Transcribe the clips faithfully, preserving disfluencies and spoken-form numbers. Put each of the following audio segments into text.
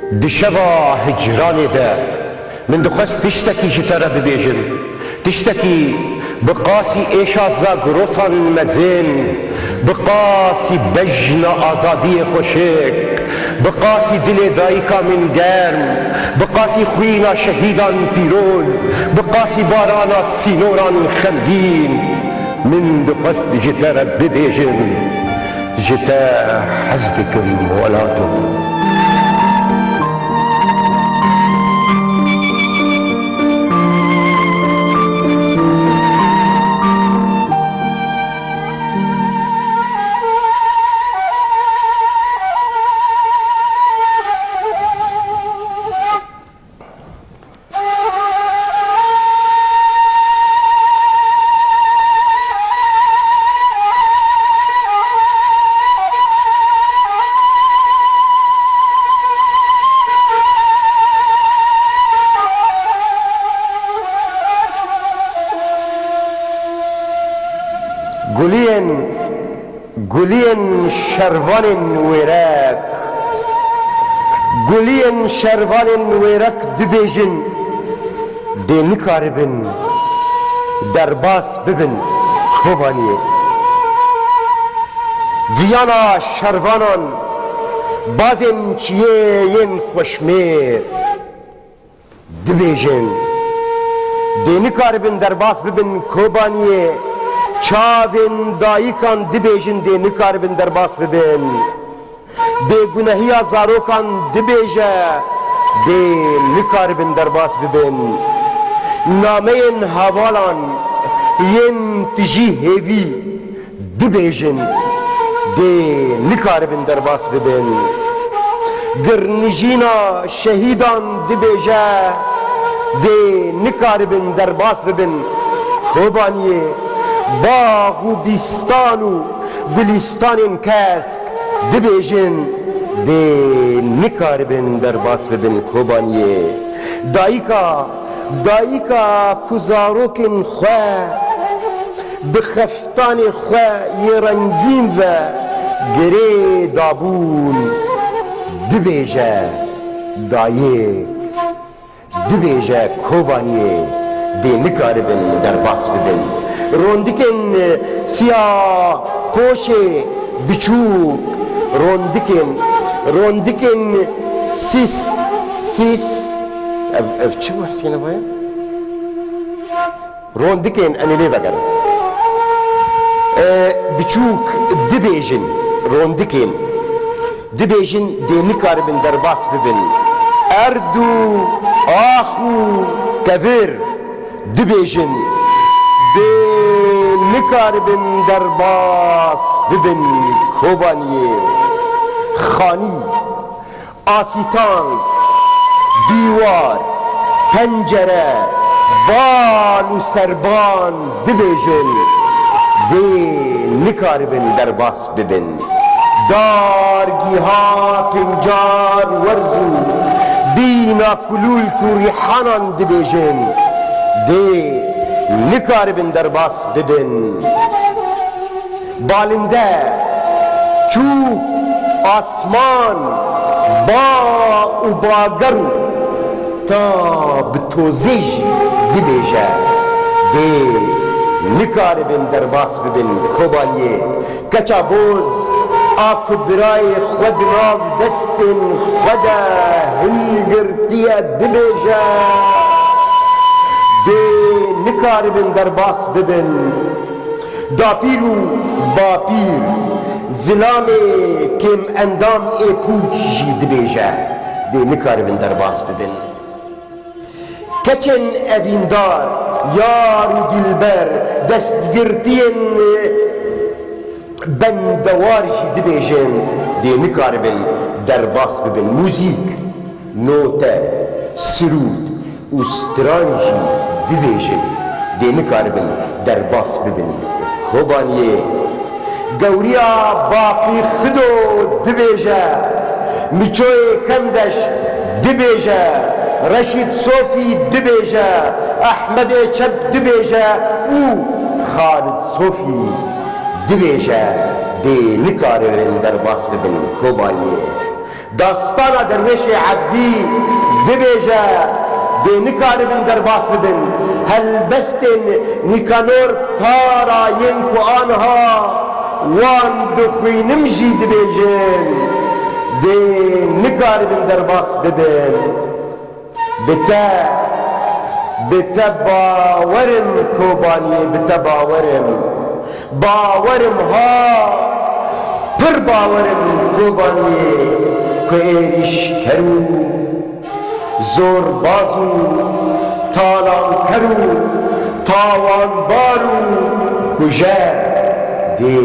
Di şeva hicranê de min dixwest tiştekî ji te re bibêjim. Tiştekî bi qasî êşa zagirosan mezin, bi qasî bejna azadiyê xweşik, bi qasî dilê dayika min germ, bi qasî xwîna şehîdan pîroz, bi qasî barana sînoran xemgîn, min dixwest ji te re bibêjim. Ji te hez dikim welato. Guliyên Guliyên şervanên wêrek, guliyên şervanên wêrek dibêjin, dê nikaribin derbas bibin Kobaniyê. Viyana şervanan bazên çiyê yên xweşmêr. Dibêjin, dê nikaribin derbas bibin Kobaniyê, çavên dayikan dibêjin, dê nikaribin derbas bibin. Bêgunehiya zarokan dibêje, dê nikaribin derbas bibin. Nameyên hevalan yên tijî hêvî dibêjin, dê nikaribin derbas bibin. Girnijîna şehîdan dibêje, dê nikaribin derbas bibin. Kobaniyê, bax û bîstan û gulîstanên kesk dibêjin, dê nikaribin derbas bibin Kobaniyê. Dayika, dayika ku zarokên xwe bi xeftanê xwe yê rengîn ve girê dabûn, dibêje dayik, dibêje Kobaniyê, dê nikaribin derbas bibin. Rondikên siya qoşê biçûk, rondikên, rondikên sîs, sîs, ev, ev çi bu Hesîne vaye? Rondikên, em ê lê vegerin. E, biçûk dibêjin, rondikên dibêjin, dê nikaribin derbas bibin. Erd û ax û tevir dibêjin, dê nikaribin derbas bibin Kobaniyê. Xanî, asîtan, dîwar, pencere, bal û serban dibêjin, dê nikaribin derbas bibin. Dargîha pincar werz û bîna kulûlk û rîhanan dibêjin, dê nikaribin derbas bibin. Balinde, çû, asman, ba û bager û ta bi tozê jî dibêje, dê nikaribin derbas bibin Kobaniyê. Keça boz a ku birayê xwe di nav destên xwe de hilgirtiye dibêje, dê nikaribin derbas bibin. Dapîr û bapîr, zilamê kêmendam ê pûç jî dibêje, dê nikaribin derbas bibin. Keçên evîndar, yar û dîlber, destgirtiyên bendewar jî dibêjin, dê nikaribin derbas bibin. Muzîk, note, sirûd û stran jî dibêjin, dê nikaribin derbas bibin Kobaniyê. Gewriya Baqî Xido dibêje, Miçoyê Kemdeş dibêje, Reşîd Sofî dibêje, Ehmedê Çep dibêje û Xalid Sofî dibêje, dê nikaribin derbas bibin Kobaniyê. Dastana Derwêşê Ebdî dibêje, dê nikaribin derbas bibin. Helbestên Nîkanor Para yên ku aniha wan dixwînim jî dibêjin, dê nikaribin derbas bibin. Bi te, bi te bawer im Kobaniyê, bi te bawer im. Bawer im ha, pir bawer im Kobaniyê, ku êrîşker û zorbaz û talanker û tawanbar û kujer dê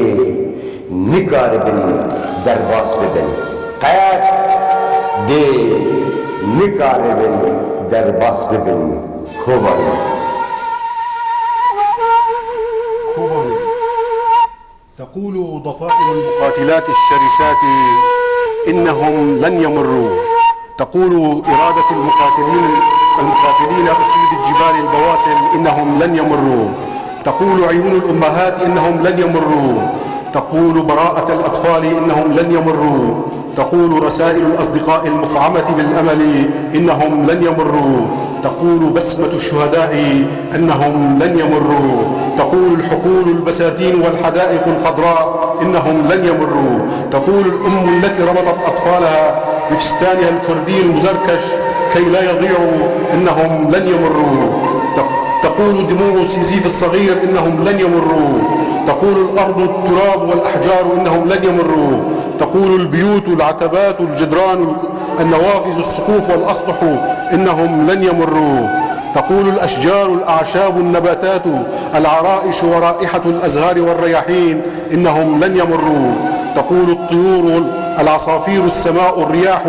nikaribin derbas bibin. Qet dê nikaribin derbas bibin. Kobanê. Kobanê. تقول ضفائر المقاتلات الشرسات إنهم لن يمروا. تقول إرادة المقاتلين، المقاتلين أسود الجبال البواسل إنهم لن يمروا. تقول عيون الأمهات إنهم لن يمروا. تقول براءة الأطفال إنهم لن يمروا. تقول رسائل الأصدقاء المفعمة بالأمل إنهم لن يمروا. تقول بسمة الشهداء إنهم لن يمروا. تقول الحقول البساتين والحدائق الخضراء إنهم لن يمروا. تقول الأم التي ربطت أطفالها بفستانها الكردي المزركش كي لا يضيعوا إنهم لن يمروا. تق-، تقول دموع سيزيف الصغير إنهم لن يمروا. تقول الأرض التراب والأحجار إنهم لن يمروا. تقول البيوت العتبات الجدران النوافذ السقوف والأسطح إنهم لن يمروا. تقول الأشجار الأعشاب النباتات العرائش ورائحة الأزهار والرياحين إنهم لن يمروا. تقول الطيور العصافير السماء الرياح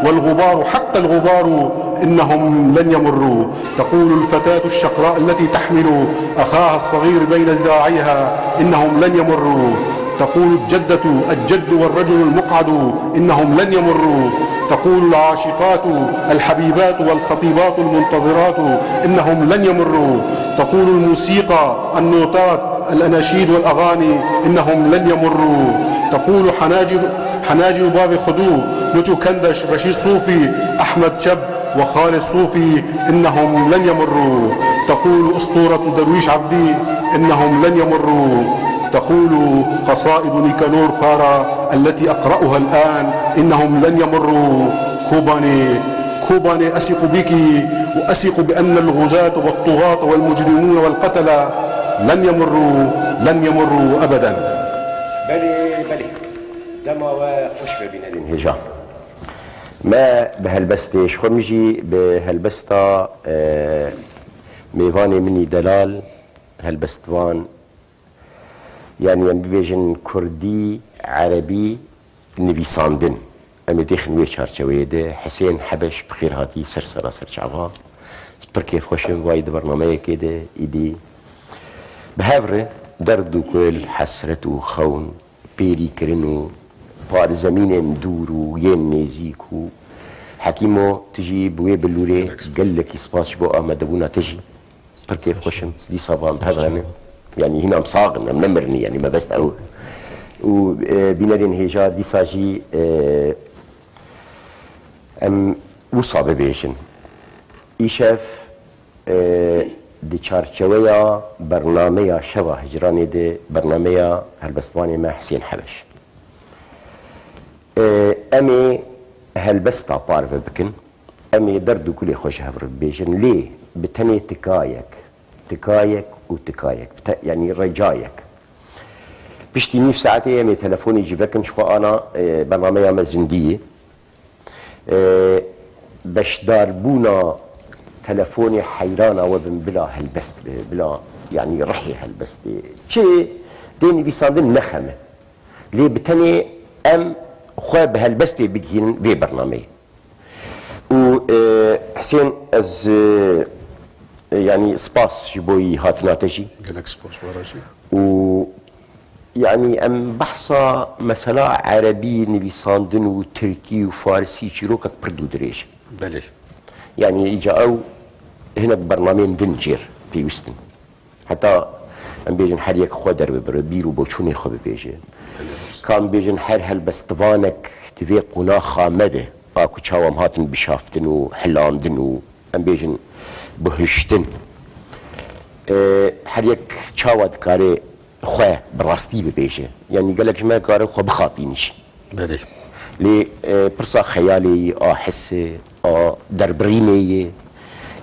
والغبار حتى الغبار إنهم لن يمروا. تقول الفتاة الشقراء التي تحمل أخاها الصغير بين ذراعيها إنهم لن يمروا. تقول الجدة الجد والرجل المقعد إنهم لن يمروا. تقول العاشقات الحبيبات والخطيبات المنتظرات إنهم لن يمروا. تقول الموسيقى النوتات الأناشيد والأغاني إنهم لن يمروا. تقول حناجر، حناجر باب خدو، مچو كندش، رشيد صوفي، أحمد شب، وخالد صوفي إنهم لن يمروا. تقول أسطورة درويش عبدي إنهم لن يمروا. تقول قصائد نيكانور بارا التي أقرأها الآن إنهم لن يمروا. كوباني، كوباني أثق بك وأثق بأن الغزاة والطغاة والمجرمون والقتلة لن يمروا، لن يمروا أبدا. Belê, belê. Dema we xweş be bînerên hêja. Me bi helbestê, ji xwe min jî bi helbesta, e, mêvanê min î delal, helbestvan, yanî em bibêjin kurdî, erebî, nivîsandin. Em ê dêxin wê çarçeweyê de. Hisên Hebeş, bi xêr hatî ser sera ser çava. Pir kêfxweş im vayî di bernameyekê de îdî bi hev re derd û kul, hesret û xewn, pêrîkirin û par zemînên dûr û yên nêzîk û Hekîmo, tu jî bi wê bilûrê gelekî spas ji bo amadebûna te jî. Pir kêfxweş im, dîsa van bi hev re ne. Yanî hîna em sax in, em nemirinî, yanî mebest ew. Û, e, bînerên hêja dîsa jî, e, em wisa bibêjin. Îşev, e, di çarçeweya bernameya Şeva Hicranê de bernameya helbestvanê me Hisên Hebeş. E, em ê helbesta parve bikin, em ê derd û kulê xwe ji hev re bibêjin, lê bi tenê tikayek, tikayek û tikayek, te-, yanî recayek. Piştî nîv saetê em ê telefonê jî vekin, ji xwe ana, e, bernameya me zindî ye. E, beşdarbûna telefonê heyrana we bin bila helbest be, bila, yanî rihê helbestê. Çi dê nivîsandin ne xem e. Lê bi tenê em xwe bi helbestê bigihînin vê bernameyê. Û, e, Hisên, ez, e, yanî spas ji bo yî hatina te jî. Gelek spas, wara jî. Û yanî em behsa mesela erebî nivîsandin û tirkî û farisî çîrokek pir dû dirêj e. Belê. Yanî îca ew hinek bernameyên din jêr pêwîst in. Heta em bêjin her yek xwe derbibire, bîr û boçûnê xwe bibêje. Ka em bêjin her helbestvanek di vê qonaxa me de, a ku çawa em hatin bişaftin û hilandin û em bêjin bihuştin. E, her yek çawa dikare xwe bi rastî bibêje. Yanî gelek ji me dikare xwe bixapînin jî. Belê. Lê, e, pirsa xeyalê yî, a hisê, a derbirînê yî,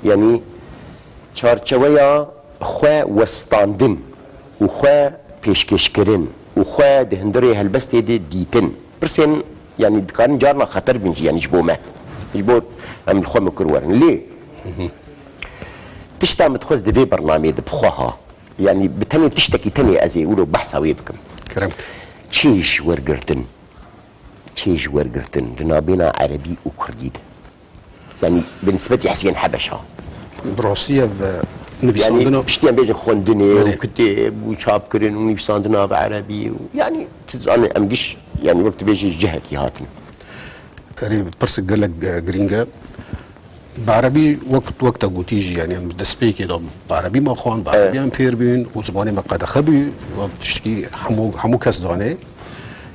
yanî çarçeweya xwe westandin û xwe pêşkêşkirin û xwe di hundirê helbestê de dîtin. Pirsên, yanî dikarin carna xeter bin jî, yanî ji bo me. Ji bo em li xwe mikur werin. Lê tişta min dixwest di vê bernameyê de bi xwe ha. Yanî bi tenê tiştekî tenê ez ê wilo behsa wê bikim. Kerem. Çêj wergirtin. Çêj wergirtin di nabêna erebî û kurdî de. Yanî bi nisbetî Hesên Hebeş ha. Bi rastî ev, e, nivîsandina Yanî piştî em bêjin xwendinê Belê. û kitêb û çapkirin û nivîsandina bi erebî û yanî tu zanî em giş yanî wek tu bêjî ji cihekî hatin. Erê, pirsek gelek, e, girîng e. Bi erebî wek, wek te gotî jî, yanî em destpêkê de bi erebî me xwend, bi erebî em fêr bûn û zimanê me qedexe bû, wek tiştekî hemû, hemû kes zanê.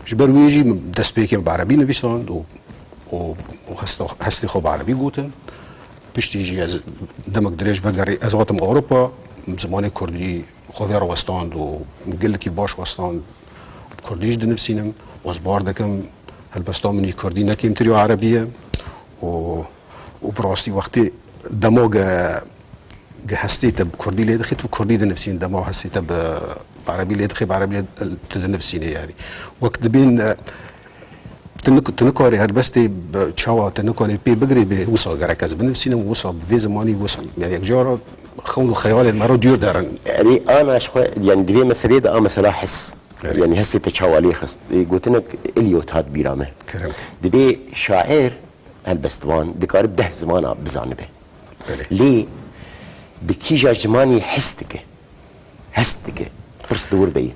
Ji ber wê jî min destpêkê min bi erebî nivîsand û, û hesta-, hestê xwe bi erebî gotin. Piştî jî ez demek dirêj vegerî, ez hatim Ewropa, zimanê kurdî xwe vê re westand û gelekî baş westand. Bi kurdî jî dinivîsînim, ez bawer dikim helbesta min yê kurdî ne kêmtir ya erebî ye û, û bi rastî wextê dema ge, ge hestê te bi kurdî lê dixî, tu bi kurdî dinivîsînî, dema hestê te bi, bi erebî lê dixî, bi erebî lê tu dinivîsînî yanî. Wek dibên, e, tu nik-, tu nikarî helbestê bi çawa tu nikarî pê bigirî bê, wisa gerek ez binivîsînim, wisa bi vê zimanî, wisa, yanî yek cara xewn û xeyalên me re dûr derin. Erê, ana ji xwe, yanî di vê meseleyê de a mesela his. Erê. Yanî hestê te çawa lê xist. Ê, gotinek Eliot hat bîra me. Kerem. Dibê şair, helbestvan, dikare bi deh zimana bizanibe. Belê. Lê bi kîja zimanî his dike. Hest dike. Pirs di wir de ye.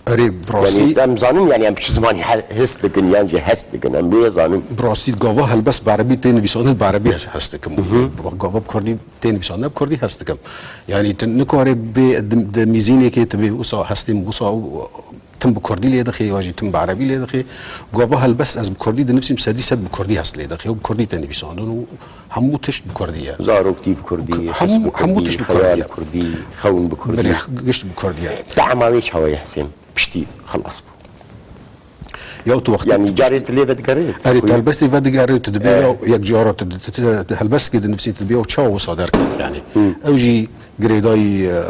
Erê, bi rastî Yanî em zanin yanî em çi zimanî he-, his dikin yan jî hest dikin. Em bê zanin. Bi rastî gava helbest bi erebî tê nivîsandin, bi erebî ez hest dikim. Gava bi kurdî tê nivîsandin, bi kurdî hest dikim. Yanî tu nikarê bê di, di mîzînekê tu bê wisa hestê min wisa û tim bi kurdî lê dixê, ya jî tim bi erebî lê dixê. Gava helbest ez bi kurdî dinivîsim, sedî sed bi kurdî hest lê dixê û bi kurdî tê nivîsandin û hemû tişt bi kurdî ye. Zaroktî bi kurdî, Hemû, his bi hemû kurdî, tişt bi xeyal kurdî ye. kurdî, xewn bi kurdî. Belê, gişt bi kurdî ye. Tema wê çawa ye Hesên? Piştî xilas bû. Ya tu wextî Yanî tu carê piştî tu lê vedigerî? Erê, tu helbestê vedigerî, tu dibê Eh. ya yek cara tu, tu, tu, tu helbestkê dinivîsî, tu dibê ya çawa wisa derket yanî. Ew jî girêdayî, e,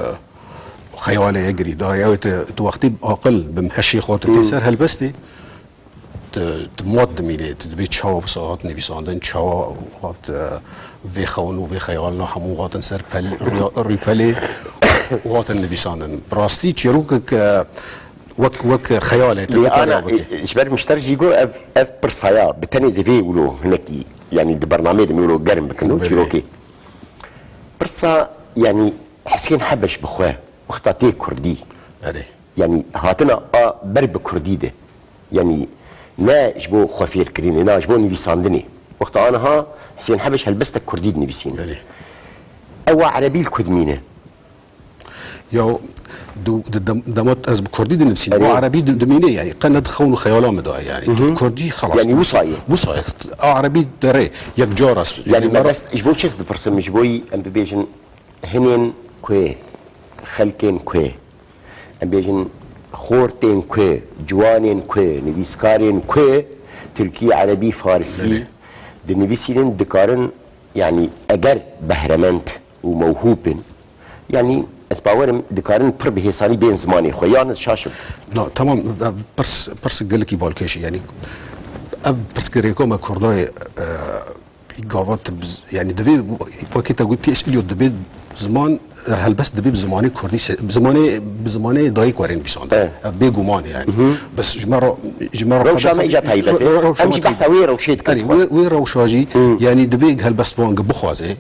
xeyalê ye girî. Darê ew tu, tu wextî aqil bi hişê xwe tu tê ser helbestê, tu, tu mat dimînê, tu dibê çawa wisa hat nivîsandin, çawa hat, e, vê xewn û vê xeyalina hemû hatin ser pel-, rûya-, rûpelê û hatin nivîsandin. Bi rastî çîrokek, e, wek, wek xeyalê tu Lê nikarî ana, ew bikî. e, ji ber mişter jî got ev, ev pirsa ya, bi tenê zî vê wilo hinekî, yanî di bernameyê de min wilo germ bikin û Belê. çîrokê. Pirsa, yanî Hesên Hebeş bi xwe, wexta tê kurdî. Erê. Yanî hatina a ber bi kurdî de. Yanî ne ji bo xwefêrkirinê, na ji bo nivîsandinê. Wexta aniha Hesên Hebeş helbestek kurdî dinivîsîne. Belê. Ewa erebî li ku dimîne? Ya du, di dem, dema ez bi kurdî dinivîsînim, Erê. wa erebî di, dimîne yanî. Qe ne di xewn û xeyala min de yanî. Kurdî xelas. Yanî wisa ye. Wisa ye. A erebî derê yek cara. Yanî Yanî me mera- dest ji bo çi ez dipirsim, ji bo yî em bibêjin hinên ku, xelkên ku, em bêjin xortên ku, ciwanên ku, nivîskarên ku, tirkî, erebî, farisî Belê. dinivîsînin, dikarin, yanî eger behremend û mewhûb bin, yanî ez bawerim dikarin pir bi hêsanî bên zimanê xwe, yan ez şaş im? Na, tamam, ev pirs, pirs gelekî balkêş e. Yanî ev pirsgirêka me Kurdayê, e, gava tu bi z-, yanî divê wekî te gotî, Eliot, divê ziman, e, helbest divê bi zimanê kurdî se-, bi zimanê, bi zimanê dayik were nivîsandin. Evet. Ev bêguman e yanî. Bes ji me re, ji me re Rewşa qedexe-, me îca taybet e. re-, rewşa Em me jî taybet. behsa wê rewşê dikin Erê, xwe. wê, wê rewşa jî, yanî divê helbestvan ge bixwaze,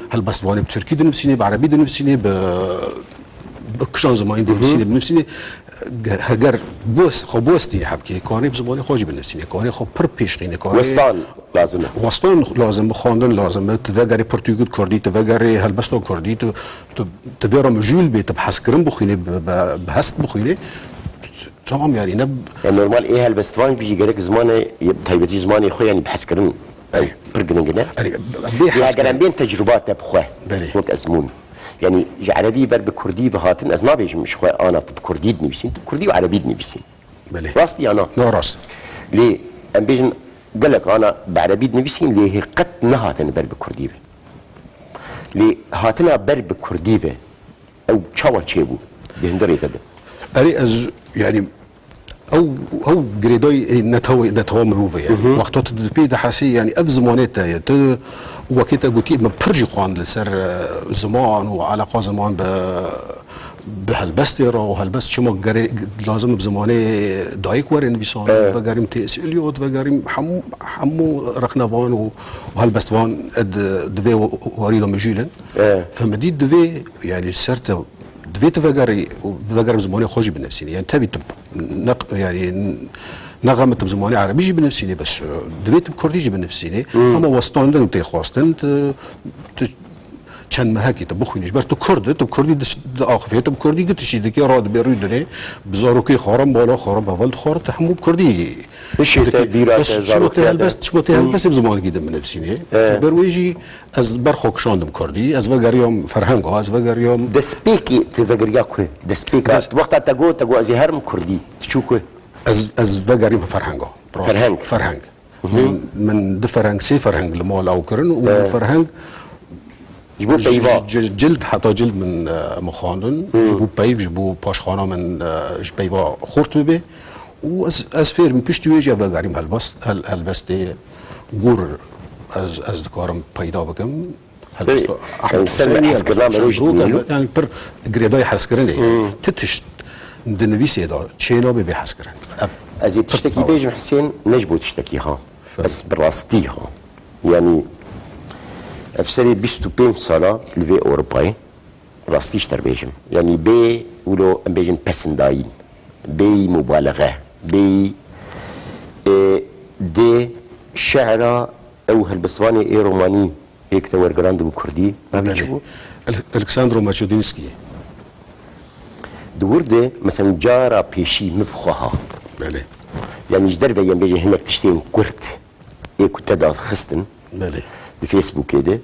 helbestvanê bi tirkî dinivîsînê, bi erebî dinivîsînê, bi, bi kişan zimanî dinivîsînê, binivîsînê, ge-, heger bos-, xwe bostî hebkê, karê bi zimanê xwe jî binivîsînê, karê xwe pir pêşxînê, karê Westan lazim e. Westan lazim e, xwendin lazim e, tu vegerê pirtûkî kurdî, tu vegerê helbesta kurdî, tu, tu, tu vê re mijûl bê, tu bi hezkirin bixwînê, bi, bi, bi hest bixwînê, Tamam yani ne... Ya normal ê helbestvan jî gerek zimanê, taybetî zimanê xwe yani bi hezkirin pir giring e. Erê, bê Ya ger em hezkirin. bên tecrûba te bi xwe. Belê. Wek ezmûn. Yani ji erebî ber bi kurdî ve hatin, ez nabêjim ji xwe ana tu bi kurdî dinivîsîn, tu bi kurdî û erebî dinivîsîn. Belê. Rast ya na? Na rast. Lê em bêjin gelek ana bi erebî dinivîsîn, lê hê qet nehatine ber bi kurdî ve. Lê hatina ber bi kurdî ve, ew çawa çêbû? Di hundirê te de. Erê ez yani ew ew girêdayî ê netew netewa mirov e yani. Wexta tu dipê dihesê yani ev zimanê te ye. Tu wekê te gotî me pir jî xwend li ser e, ziman û eleqa ziman bi bi helbestê re û helbest çima gere lazim bi zimanê dayik were nivîsan. Vegerîm T S Eliot, vegerîm hemû hemû rexnevan û û helbestvan e di, divê warî de mijûl in. Fe min dî divê, yani ser te, divê tu vegerî, vegerî bi zimanê xwe jî binivîsînî. Yani tevî tu ne, yani ne xemit tu bi zimanê erebî jî binivîsînî, bes, e, divê tu bi kurdî jî binivîsînî. Ama westandin tê xwestin, tu, tu çend mehekî tu bixwînî. Ji ber tu kurd e, tu bi kurdî diş-, diaxivê, tu bi kurdî gitişî dikê, radibê rûdinê, bi zarokê xwe re, mala xwe re, bi heval xwe re, tu hemû bi kurdî Bişê te, dikî. Bîra Bes te, çima zarok tê te helbest, çima tê helbestê bi zimanekî din binivîsînê? Ji ber wê jî ez ber xwe kişandim kurdî, ez vegeriyam ferhenga, ez vegeriyam... Destpêkê tu vegeriya ku? Destpêka, wexta te got, te got ez ê herim kurdî, tu çû ku? Ez, ez vegeriyam ferhenga. Rast. Ferheng. Ferheng. Min, min di ferheng, sê ferheng li mal ew kirin û ferheng Ji bo peyva. Ji cild, heta cild min, e, min xwandin. Ji bo peyv, ji bo paşxana min, e, ji peyva xurt bibe. Û ez, ez fêr bim, piştî wê jî vegerîm helbest, hel-, helbestê gor ez, ez dikarim peyda bikim. Helbesta Tabii, Ahmed yani sen Hüseyin, hezkirina helbesta me jî Şemrûk, dibînim. Helbe-, yani pir girêdayî hezkirinê. Ti tişt di nivîsê de çê nabe bê hezkirin. Ev Ez ê pir tiştekî tawa. Bêjim Hüseyin, ne ji bo tiştekî ha. Bes bi rastî ha. Yani ev serê bîst û pênc sala li vê Ewropayê, rastî ji te bêjim. Yani bê wilo em bêjin pesindayîn, bêyî mubalexe, bêyî, e, dê şehra ew helbestvanê ê romanî ê ku te wergerandibû kurdî, ê Belê. Çi bû? El-, Alexandro Makedonskî. Di wir de, mesela cara pêşî min bi xwe ha. Belê. Yani ji derve em bêjin hinek tiştên kurt ê ku te daxistin Belê. Di Facebookê de.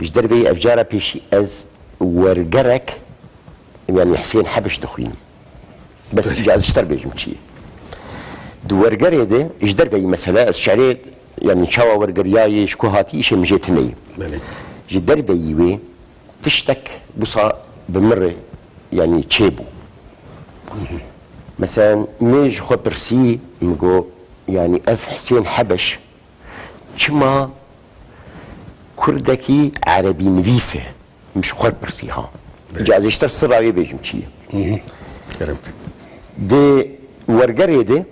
Ji derveyî ev cara pêşî ez wergerek, yani Hüseyin Hebiş dixwînim. Bes Belê. Îca ez ji te bêjim çi ye. Di wergerê de ji derveyî mesela ez şerê, yani çawa wergeriyayê, ji ku hatî, îşê min jê tune ye. Belê. Ji derveyî wê tiştek busa bi min re, yani çêbû. Mesela min ji xwe pirsî, min got, yani ev Hüseyin Hebeş çima kurdekî erebî nivîs e? Min ji xwe pirsî ha. Belê. Ca ez ji te sira wê bêjim çi ye. Kerem. Di wergerê de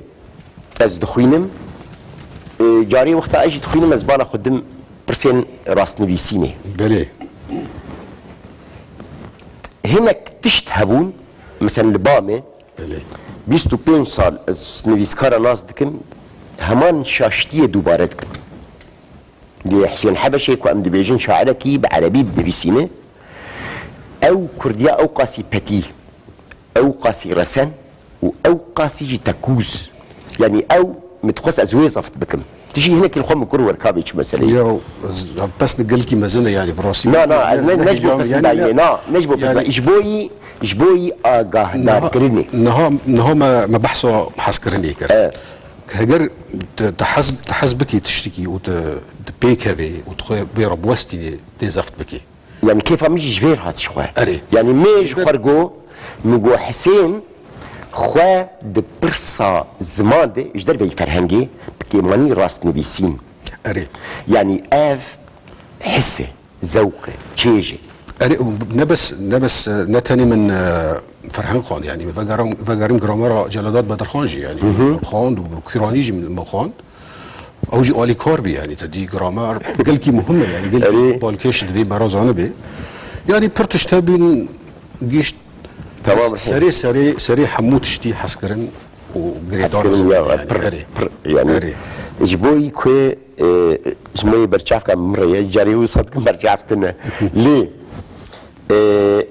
ez dixwînim, e, carê wexta ez jî dixwînim ez bala xwe dim pirsên rastnivîsînê. Belê. Hinek tişt hebûn, mesela li ba me, Belê. Bîst û pênc sal ez nivîskara nas dikim, heman şaştiyê dubare dikim. Lê Hüseyin Hebeşê ku em dibêjin şairekî bi erebî dinivîsîne, ew kurdiya ew qasî petî, ew qasî resen û ew qasî jî tekûz. Yanî ew min dixwest ez wê zeft bikim. Tu jî hinekî li xwe min kur wer ka bê çi meseleyê. Ya, ez, pes li gelkî mezin e, yanî bi rastî Na, na, ez ne, ne ji bo pesindayînê, na, ne ji bo pesindayînê. Ji bo yî, ji bo yî agahdarkirinê. Niha, niha me, me behsa hezkirinê kir. Evet. Heger tu, tu hez, tu hez bikî tiştikî û tu, tu pêkevê û tu xwe vê re biwestînê, tê zeft bikî. Yani kêfa min jî ji vê re hat ji xwe. Erê. Yani me ji xwe re got, min got Hisên xwe di pirsa ziman de ji derveyî ferhengê bi kêmanî rastnivîsîn. Erê. Yani ev his e, zewq e, çêj e. Erê, ne bes, ne bes, ne tenê min, e, ferheng xwend, yani vegerim, vegerim gramera Celadat Bedirxan jî, yani xwend û Kûranî jî min xwend. Ew jî alîkar bî, yanî te dî gramer gelkî muhim e, yanî gelkî Erê. Balkêş divê bera zanibê. Yanî pir tişt hebîn gişt Tamam. serê serê serê hemû tiştî hezkirin û girêdana Hezkirin ziman ya, yanî. Pir, Erê. Pir, yanî. Erê. Ji bo yî ku, e, ji me yê berçavka min re ye, carê wisa dikim berçav tune. Lê, e,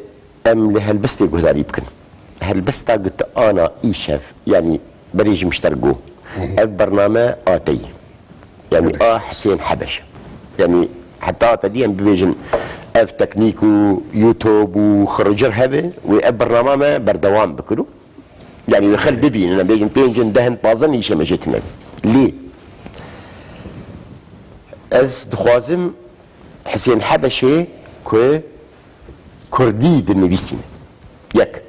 em li helbestê guhdarî bikin. helbesta ku tu ana îşev, yanî berê ji min ji te re got, ev bername a te ye. Yanî Evet. a Hisên Hebeş. Yanî heta te dî em bibêjin ev teknîk û YouTube û xiricir hebe, wê ev bernama me berdewam bikir û yanî wê xelk bibînin, em bêjin pênc in, deh in, pazdeh in, îşê me jê tune. Lê ez dixwazim Hisên Hebeşê ku kurdî dinivîsîne. Yek.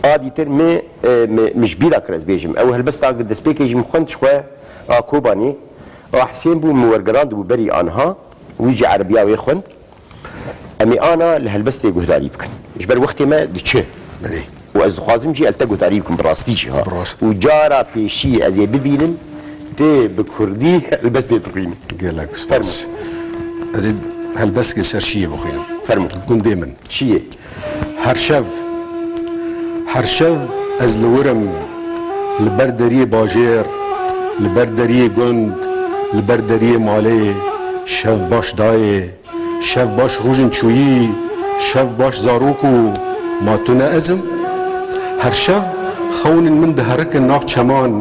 A dîtir mi, e, mi, mi ji bîra kir ez bêjim. Ew helbesta destpêkê jî min xwend ji xwe a Kobanê. A Hisên bû, min wergerandibû berî anha. Wî jî erebiya wê xwend. Em ê ana li helbestê guhdarî bikin. Ji ber wextê me diçe. Belê. Û ez dixwazim jî el te guhdarî bikim bi rastî jî ha. Bi rast. Û cara pêşî ez ê bibînim tê bi kurdî helbestê dixwînim. Gelek spas. Fermo. Ez ê helbestê ser şiyê bixwînim. Fermo. Gundê min. Şiyê. Her şev, her şev ez li wir im, li ber deriyê bajêr, li ber deriyê gund, li ber deriyê malê, şev baş dayê, şev baş rojên çûyî, şev baş zarok û ma tu ne ez im? Her şev xewnên min diherikin nav çeman,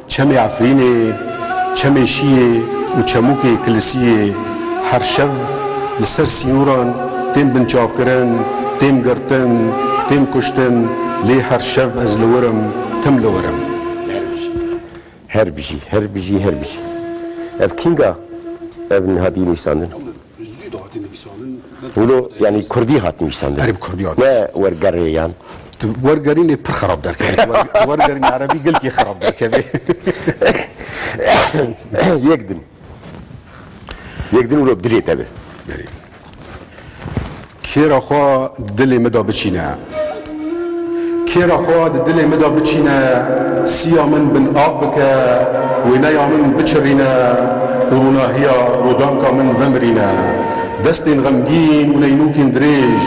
Çemê Efrînê, Çemê Şiyê û Çemûkê Kilisiyê her şev li ser sînoran tên binçavkirin, tên girtin, tên kuştin, lê her şev ez li wir im, tim li wir im. Her bijî, her bijî, her bijî. Ev kînga ev niha dî nivîsandin? Zû de hatî nivîsandin. Wilo, yanî kurdî hat nivîsandin. Erê, bi kurdî hat. Ne wergerê yan? Tu wergerînê pir xerab derkeve. Wer-, wergerînê erebî gelkî xerab derkeve. Yek din. Yek din wilo bi dilê te be. Belê. Kêra xwe dilê min de biçîne. Kêra xwe di dilê min de biçîne, siya min bin av bike, wêneya min biçirîne û rûnahiya rûdanka min vemirîne. Destên xemgîn û neynûkên dirêj,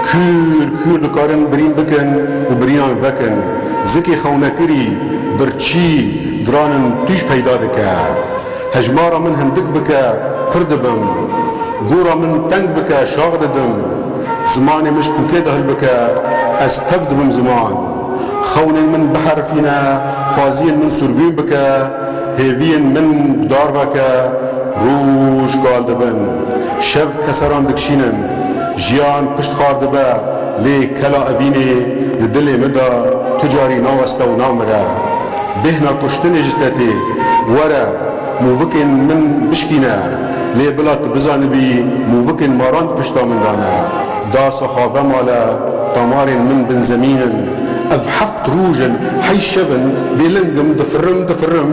kûr kûr dikarin birîn bikin û birînan vekin. Zikê xewnekirî, birçî, diranin tûj peyda dike. Hejmara min hindik bike, pir dibim. Gora min teng bike, şax didim. Zimanê min ji kûkê de hilbike, ez tev dibim ziman. Xewnên min biherifîne, xwaziyên min surgûn bike, hêviyên min bi dar veke, roj kal dibin. Şev keseran dikişînin, jiyan pişt xar dibe, lê kela evînê di dilê min de tu carî naweste û namire. Bêhna kuştinê ji te tê, were, movikên min bişkîne, lê bila tu bizanibî, movikên maran di pişta min de ne. Dasa xwe vemale, tamarên min bin zemîn in. Ev heft roj in, heyş şev in, bêling im, difirim, difirim,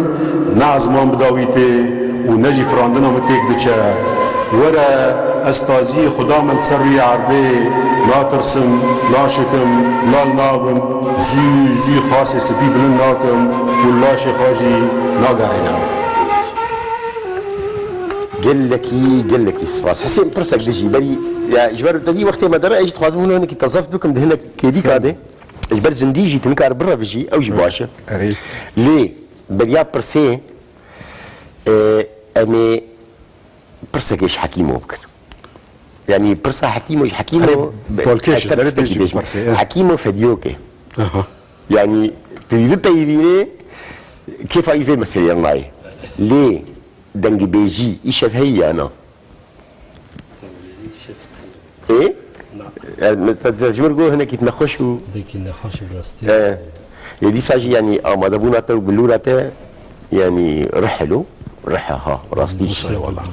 ne ezman bi dawî tê û ne jî firandina min têk diçe. Were, ez taziyê Xuda me li ser rûyê erdê, natirsim, naşikim, lal nabim, zû, zû xasê spî bilind nakim û laşê xwe jî nagerînim. Gelekî, gelekî spas. Hisên, pirsek dijî, berî, ya, ji ber te dî wextê me dere, ez jî dixwazim hûn hinekî te zeft bikim, di hinek kêdîka de. Ji ber zindî jî tu nikare birevijî, ew jî baş e. Erê. Lê beriya pirsê, e, em ê pirsekê ji Hekîmo bikin. Yanî pirsa Hekîmo, Hekîmo, Erê, polkêş, ez te derê tiştekî bêjim bêjim. Pirsê, e. Hekîmo fedyoke. Aha. Yanî tu wî bipeyivînê, kêfa wî vê meseleyê nayê. Lê dengibêjî îşev heyî ya na? Ê? Na. E, me te, te ji min got hinekî nexweş û Hinekî nexweş û rastî. E, ê dîsa jî, yanî, amadebûna te û bilûra te, yanî, rihilo, rihe ha, rastî. Wisa eyvallah.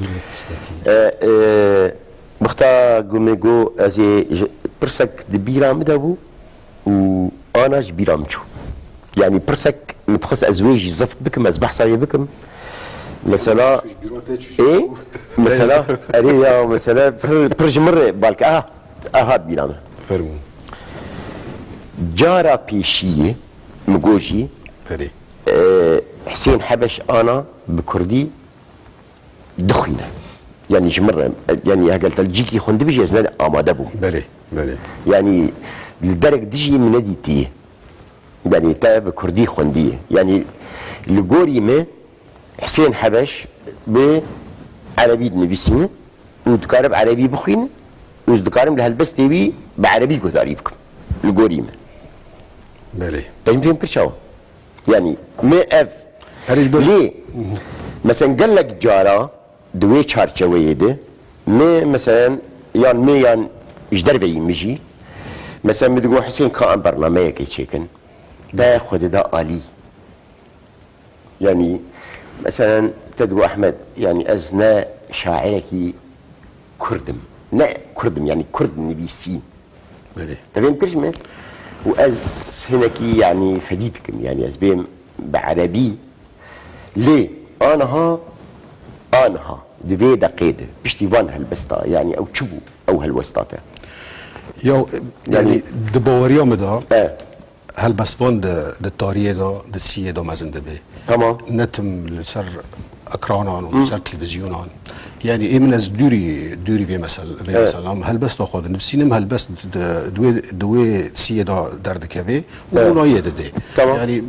E, e, wexta ku me got, ez ê ji, pirsek di bîra min de bû û ana ji bîra min çû. Yanî pirsek min dixwest ez wê jî zeft bikim, ez behsa wê bikim. Mesela, ê, mesela, erê ya, mesela, pir, pir ji min re, belki, aha, aha bîra me. Fermû. Cara pêşiyê, min got jî, Ferê. e, Hisên Hebeş ana bi kurdî dixwîne. Yanî ji min re, yanî heger te li cîkî xwendibî jî ez ne amade bûm. Belê, belê. Yanî li derek dijî min nedîtiye. Yanî te bi kurdî xwendiye. Yanî li gorî me Hisên Hebeş bi erebî dinivîsîne û dikarim erebî bixwînim û ez dikarim li helbestê wî bi erebî guhdarî bikim. Li gorî me. Belê. Te fêm kir çawa? Yanî me ev Herî ji ber lê, meselen, gelek cara di wê çarçeweyê de me, meselen, yan me yan ji derveyî min jî, meselen, min digot, Hisên, ka em bernameyekê çêkin, te xwe dida alî. Yanî, meselen, te digot, Ehmed, yanî ez ne şairekî kurd im. Ne kurd im, yanî kurd nivîsî. Belê. Te fêm kir ji me? Û ez hinekî, yanî, fedî dikim, yanî ez bêm bi erebî. Lê aniha, aniha, di vê deqê de, piştî van helbesta, yanî ew çi bû, ew helwesta te? Ya, yanî, yanî, di baweriya min de, e, helbestvan di, di tariyê de, di siyê de mezin dibe. Tamam. Ne tim li ser ekranan û, hı, ser televîzyonan. Yanî ê min ez dûrî, dûrî vê mesel-, vê, evet, meselan. Helbesta xwe dinivîsînim, helbest di, di wê, di wê siyê de derdikeve û, evet, ronahiyê dide. Tamam. Yanî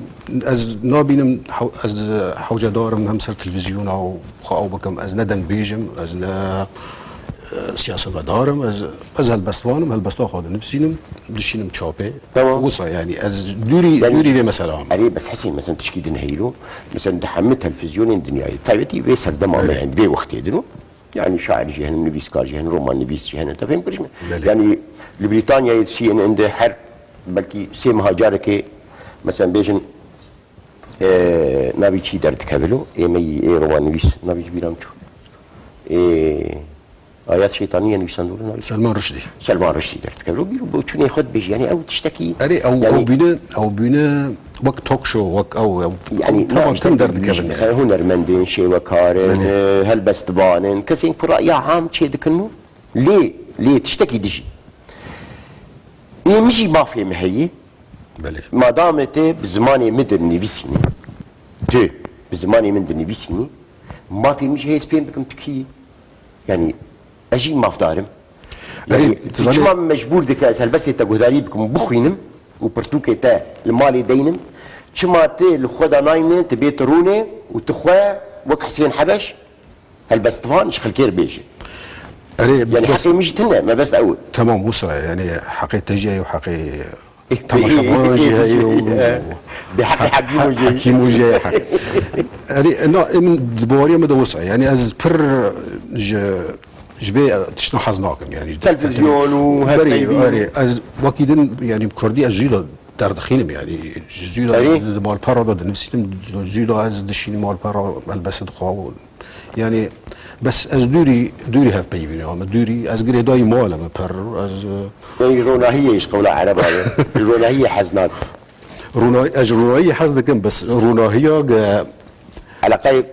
ez nabînim, hew-, ez hewcedar im hem ser televîzyona û xwe ew bikim. Ez ne dengbêj im, ez ne, e, siyasetmedar im, ez, ez helbestvan im, helbesta xwe dinivîsînim, dişînim çapê. Tamam. Wisa, yanî ez dûrî, yanî, dûrî vê mesela im. Erê, bes Hisên, mesela, tişkî din heyî lo, mesela, di hemû televîzyonên dinyayê, taybetî vê serdema me, belê, yanî vê wextê din û, yanî şair jî hene, nivîskar jî hene, romannivîs jî hene, te fêm kir ji me? Belê. Yanî li Brîtanyayê, di C N N de her belkî sê meha carekê, mesela, bêjin, e, navê kî derdikeve lo, ê me yî, ê romannivîs, navê ji bîra min çû. Ê, Ayat Şeytaniye nivîsandor navê. Selman Rushdî. Selman Rushdî derdikeve. Bîr bo çûnê xwe dibêjî. Yanî ew tiştekî, erê, ew, yanî, ew bîne, ew bîne wek talk show, wek ew, ew, yanî, tamam, na, tim işte, derdikevin, mesela, yanî, hunermendên, şêwekarin, belê, e, helbestvanin, kesên ku raya am çê dikin û lê, lê tiştekî dijî. Ê min jî mafê min heye. Belê. Madamê te bi zimanê min dinivîsînî, tu bi zimanê min dinivîsînî, mafê min jî heye ez fêm bikim tu kî yî. Yanî ez jî mafdar im. Yanî, erê, tu çima min mecbûr dike ez helbestê te guhdarî bikim û bixwînim û pirtûkê te li malê deynim? Çima tu li xwe de nayne, tu bê tu rûnê û tu xwe wek Hisên Hebeş helbestvan ji xelkê re bêjî? Erê, yanî bes heqê min jî tune, mebest ew e. Tamam, wisa ye, yanî heqê te jî heye û heqê temaşevanan jî heye û bêheqê hekîmo jî heye. Hekîmo jî heye heq. Erê, na, ê min di baweriya min de wisa ye. Yanî ez pir ji, ji vê tiştan hez nakim, yanî. Televîzyon û her, erê, peyvîn. Erê, ez wekî din, yanî, bi kurdî ez jî de derdixînim, yanî, ji zû de ez, erê, di malpera de dinivîsînim, zû de ez dişînim malpera, helbestê dixwam. Yanî, bes ez dûrî, dûrî hevpeyvînê me, dûrî, ez girêdayî mala me per, ez, e, yanî ronahiyê ji qewla ereba ye. Ronahiyê hez nakim. Rona-, ez ji ronahiyê hez dikim, bes ronahiya ge-, eleqeyê,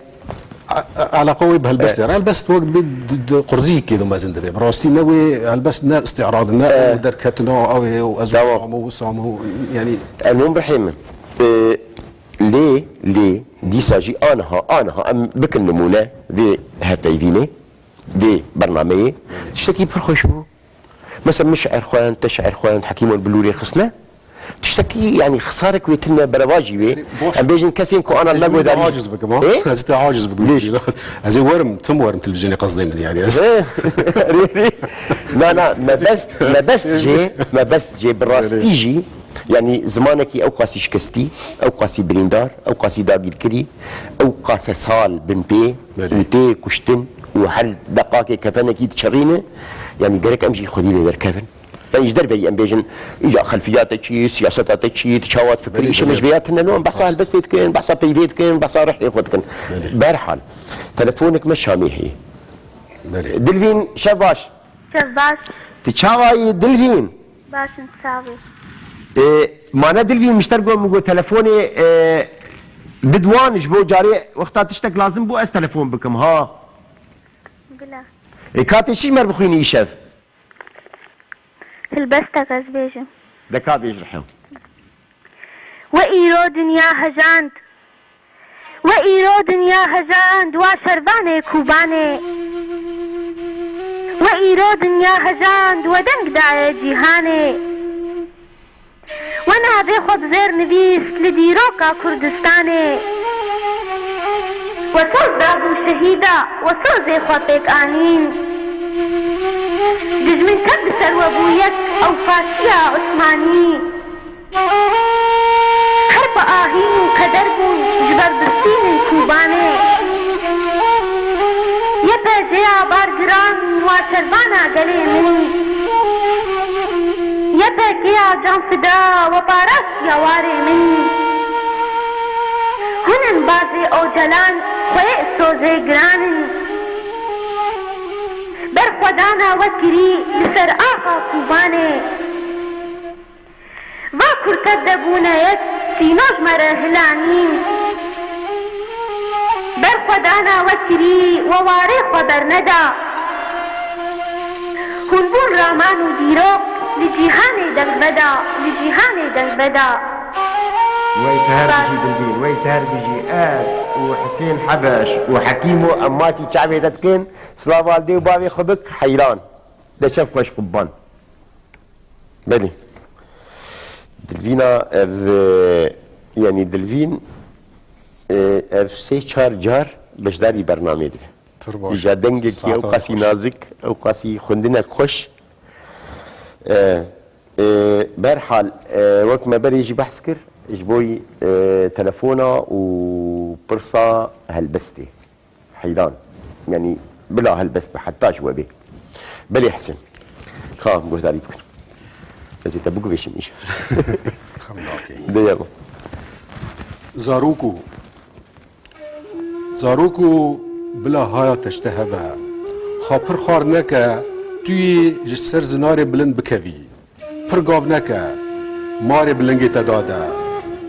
a-, a-, eleqa wê bi helbestê, e, re. Helbest wek bi di, di qurziyekê de mezin dibe. Bi rastî ne wê helbest ne îstîrad, ne, e, ew derketina, ew ê, ew ez, tamam, wisam û wisam û, yanî. E, hûn bihêmin. E, Lê, lê, dîsa jî aniha, aniha em bikin nimûne vê hevpeyvînê, vê bernameyê. Tiştekî pir xweş bû. Mesela min şiir xwend, te şiir xwend, Hekîm ol Bilûrê xistine. Tiştekî, yanî, xisarek wê tune berevajî wê. Yanî, boş. Em bêjin kesên ku ana neguhdarî. Ez te aciz bikim, ha? Ê? Ez te aciz bikim. Lêş. Ez ê werim, tim werim televîzyonê qezdê min, yanî, ez. Ê? Rê, rê. Na, na, mebest, mebest jê, mebest jê bi rastî jî. Yanî zimanekî ew qasî şikestî, ew qasî birîndar, ew qasî dagîrkirî, ew qase sal bin pê, belê, û tê kuştin û her deqakê kefenekî diçerîne, yanî gerek em jî xwedî lê derkevin. Yanî ji derveyî em bêjin, îca xelfiya te çi, siyaseta te çi, tu çawa difikirî, belê, îşê me ji vê ya tune lo, em behsa helbestê dikin, behsa peyvê dikin, behsa rihê xwe dikin. Belê. Bi her hal, telefonek me Şamê heye. Belê. Dilvîn, şev baş. Şev baş. Tu çawa yî Dilvîn? Baş in, sağ ol. E, mane Dilvîn, mişter got, min got telefonê, e, bidwan ji bo carê wexta tiştek lazim bû ez telefon bikim, ha. Bila. E, ka tê çi ji me re bixwînî îşev? Hilbestek ez bêjim. De ka bêj rihê. We îro dinya hejand. We îro dinya hejand, wa şervanê Kûbanê. We îro dinya hejand, we deng daye cîhanê. We navê xwe bi zêr nivîst li dîroka Kurdistanê. We soz dabû şehîda, we sozê xwe pêk anîn. Dijmin tev bi ser we bû yek, ew Fatiya Osmanî. Her bi ahîn û qeder bûn ji ber bistînên Kobanê. YPJ'ya bargiran waşerbana gelê min. YPK'ya canfida we parastiya warê min. Hûn in bazê Ocalan, xweyê sozê giran in. Berxwedana we kirî li ser axa Kobanê. Va kurte de bûne yek, sîno ji me re hilanî. Berxwedana we kirî, we warê xwe berneda. Hûn bûn raman û dîrok, li cîhanê dengveda, li cîhanê dengveda. Wey teher bijî Dilvîn, wey teher bijî. Ez û Hisên Hebeş û Hekîmo em maç û çavê te dikin. Slava li dê û bavê xwe bik, heyran. De çev xweş qurban. Belê. Dilvîna ev, e, yanî Dilvîn, e, ev sê çar car beşdarî bernameyê dibe. Pir baş. Îja dengekî ew qasî nazik, ew qasî xwendine xweş. E, e, berhal, e, wek me berê jî behs kir, ji bo, e, telefona û pirsa helbestê. Heyran. Yanî bila helbest be, heta ji we bê. Belê Hisên. Ka guhdarî bikin. Ez ê te biguvêşim îş. Xem nake. Deye bo. Zarokû. Zarokû bila haya te ji te hebe. Xwe pir xwar neke, tu yê ji ser zinarê bilind bikevî. Pir gav neke, marê bi lingê te dade.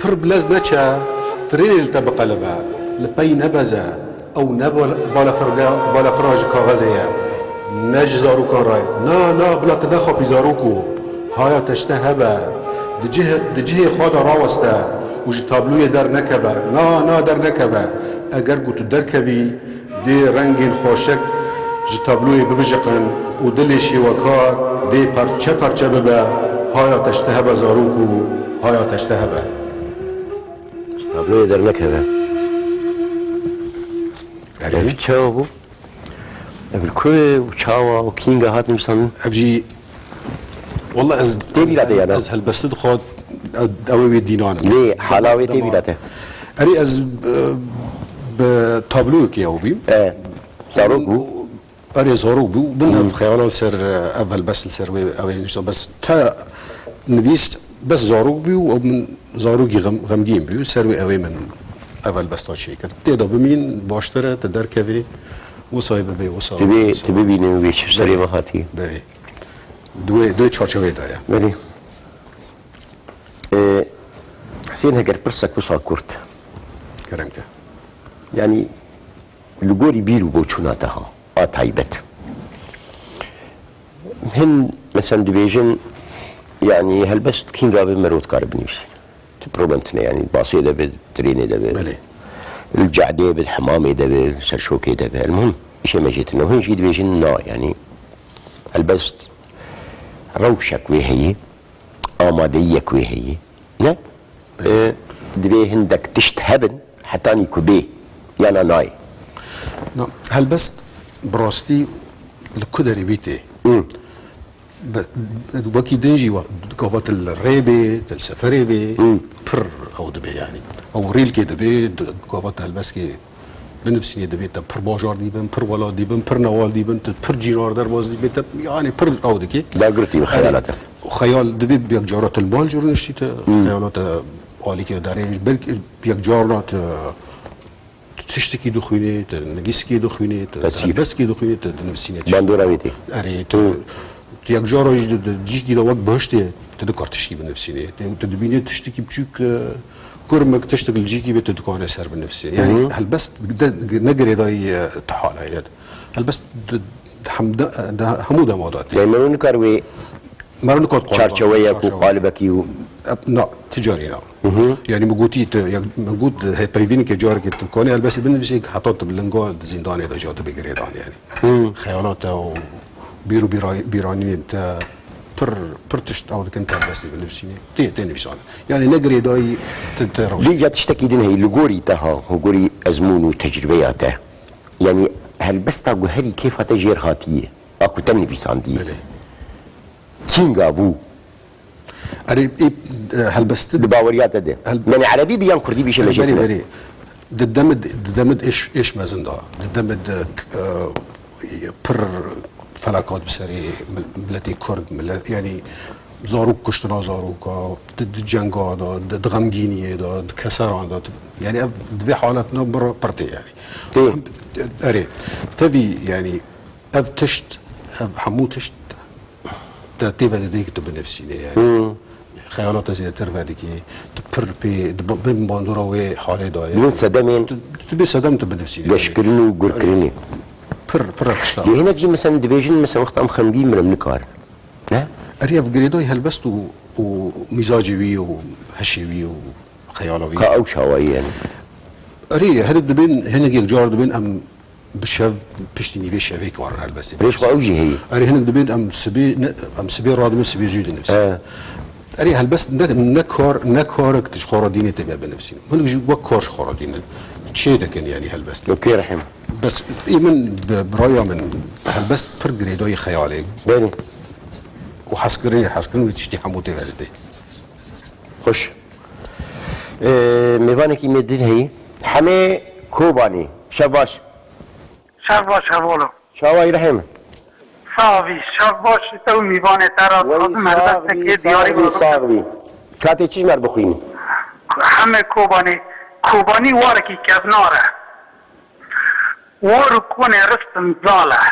Pir bi lez neçe, tirêlê li te biqelibe. Li pey nebeze, ew ne bal-, balafirge-, balafira ji kaxezê ye, ne ji zarokan re ye. Na, na, bila tu nexapî zarokû. Haya te ji te hebe. Di cih-, di cihê xwe de raweste û ji tabloyê dernekeve. Na, na, dernekeve. Eger ku tu derkevî, Dê rengên xweşik ji tabloyê bibijiqin û dilê şêwekar dê parçe parçe bibe, haya te ji te hebe zarok û haya te ji te hebe. Ji tabloyê dernekeve. Erê. Ev çawa bû? Ev li ku û çawa û kînga hat nivîsandin? Ev jî Walla ez, Tê bîra te ya ne? Ez helbestê dixwat, ew ê wê dînan. Lê hala wê tê bîra te? Erê ez, e, bi tabloyekê ew bîm. E, zarok bû? Erê zarok bû. Bin ev xeyala li ser, e, ev helbest li ser wê ew ê nivîsan. Bes te nivîst, bes zarok bû û ew min zarokî xem-, xemgîn bû. Ser wê ew ê min ev helbesta çêkir. Tê de bimîn, baştir e, tu derkevî, wisa bibê, wisa. Tu bê, wisa. Tu bibînî wê çi serê me hatiye. Belê. Di wê, di wê çarçoveyê de ye. Belê. Ee, Hüseyin, heger pirsek wisa kurt. Kerem ke. Yanî, li gorî bîr û boçûna te ha, a taybet. Hin, mesela, dibêjin, yanî, helbest kînga be merov dikare binivîse. Tu problem tune, yanî, basê de be, trênê de be. Belê. Li cehdê be, li hemamê de be, li ser şokê de be. El muhim, îşê me jê tune. Hin jî dibêjin na, yanî, helbest rewşek wê heye. Amadeyiyek wê heye. Ne? Belê. E, divê hindek tişt hebin, hetanî ku bê, yana nayê. Na, helbest bi rastî li ku derê bî tê. Hmm. Be-, wekî din jî wa-, gava tu li rê bê, tu li seferê bê, Hmm. pir ew dibe yanî. Ew rîlkê dibe, di-, gava tu helbestkê Binivîsînê divê te pir bajar dîbin, pir welat dîbin, pir newal dîbin, tu pir cînar derbas dîbê, te, yanî pir ew dikê. Dagirtî bi xeyala te. Xeyal divê bi yek cara tu li mal jî rûniştî te, Hmm. xeyala te alîkê derê, belkî bi yek carna tu, tu tiştekî dixwînê, tu nivîskê dixwînê, tu Pesîr. helbestkê dixwînê, tu dinivîsînê tişt. Bandora wê tê. Erê, tu, Hmm. tu yek cara jî di, di cîkî de wek bihiştê, tu dikar tiştekî binivîsînê. Tu, tu dibînê tiştekî biçûk, e, Kurmek tiştek li cîkî bê tu dikane ser binivîsî. Yanî Hı hı. helbest de, ne girêdayî, e, tu hala ye. Helbest di, di hem de, de, hemû dema de tê. Yanî mero nikar wê Mero nikar qal-, çarçeweyek û çarçewe. qalibekî û E, na, ti carî na. Hı hı. Yanî min gotî tu, ya, min got hê peyvîneke carekê tu kanî helbestê binivîsî heta tu bi linga di zîndanê de ca tu bê girêdan yanî. Hı. Xeyala te û bîr û bîra-, bîranînên te pir, pir tişt ew dikin tu helbestê binivîsînî. Tê, tê nivîsane. Yanî ne girêdayî ti, ti rewş. Dîca tiştekî din heye, li gorî te ha, li gorî ezmûn û tecrûbeya te. Yanî helbesta ku herî kêfa te jêr hatiye, a ku te nivîsandiye. Belê. Kînga bû? Erê, ê, e, helbestin. Di baweriya te de. Hel- Yani erebî bi yan kurdî bî, şemê Erê, berê, berê. Di demid, di demid êş, êş mezin da. Di demid, e, k-, e, pir felakat bi serê mil-, miletê Kurd, milet, yani zarok kuştina zaroka, di, di cenga da, di, di xemgîniyê da, di keseran da. Yani ev di vê haletine bir pirtê yani. Tê. Erê, tevî yani ev tişt, ev hemû tişt te tê ve didê ki tu binivsînê yani. Hmm. Xeyala te zêdetir vedikî, tu pir pê, di ba-, bin bandora wê halê de ye. Bin sedemên Tu, tu bê sedem tu binivsînê yani. Geşkirin û gurkirinê. Pir, pir tişta. Yê hinek jî mesela dibêjin mesela wexta em xemgîn bin em nikarin. Ne? Erê ev girêdayî helbest û, û mîzacê wî û heşê wî û xeyala wî. Ka ew çawayî yani. Erê hinek dibên, hinek yek car dibên em bi şev piştî nîvê şevê karin helbestê. Rêş xwe ew jî heye. Erê hinek dibên em sibê, ne, em sibê radibin sibê zû dinivîsin. He. Erê helbest ne, ne kar, ne karek ji xwe re dînê tê me binivîsin. Hinek jî wek kar ji xwe re dînin. Çê dikin yani helbest. Okey Rehîm. Bes ê min bi, bi raya min helbest pir girêdayî xeyalê. Belê. Û hezkirinê, hezkirin wî tiştî hemû tê ve didê. Xweş. Ee, mêvanekî me din heyî. Hemê Kobanî. Şev baş. Şev baş hevalno. Çawayî Rehîm. Sax bî, şev baş ji te û mîvanê te re. Wey dixwazim sax helbestekê bî, diyarî sax bî, bikim. Sax bî. Katê çi ji me re bixwînî? Hemê Kobanî. Kobanî warekî kevnar e. War û konê ristim zal e.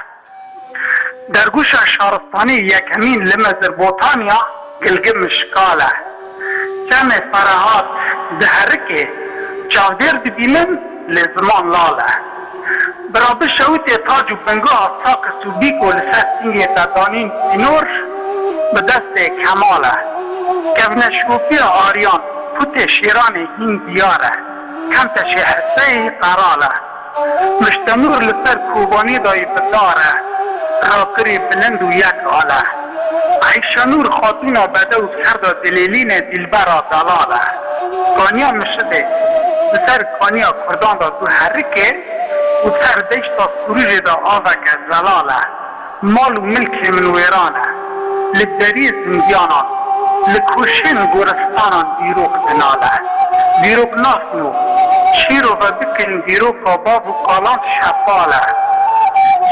Dergûşa şaristanî yekemîn li Mezopotamya gilgim şikal e. Çemê Ferehat diherike, çavdêr dibînin lê ziman lal e. Bi rabişewitê tac û binga Sakis û Bîko li ser sîngê te danîn sînor bi destê kemal e. Kevneşopiya Aryan putê şêranê hîn diyar e. Kemteşê Heseyî qeral e. Miştenûr li ser Kobanî dayî bi dar e, rakirî bilind û yek al e. Eyşenûr xatûna bedew ser de dilêlînê dîlbera delal e. Kaniya Mişidê li ser kaniya Kurdan de diherike û ser deşta Sûrûjê de aveke zelal e. Mal û milkê min wêran e. Li deriyê zindiyanan, li koşên goristanan dîrok dinal e. Dîroknasno, çîrove bikin dîroka bav û kalan şefal e.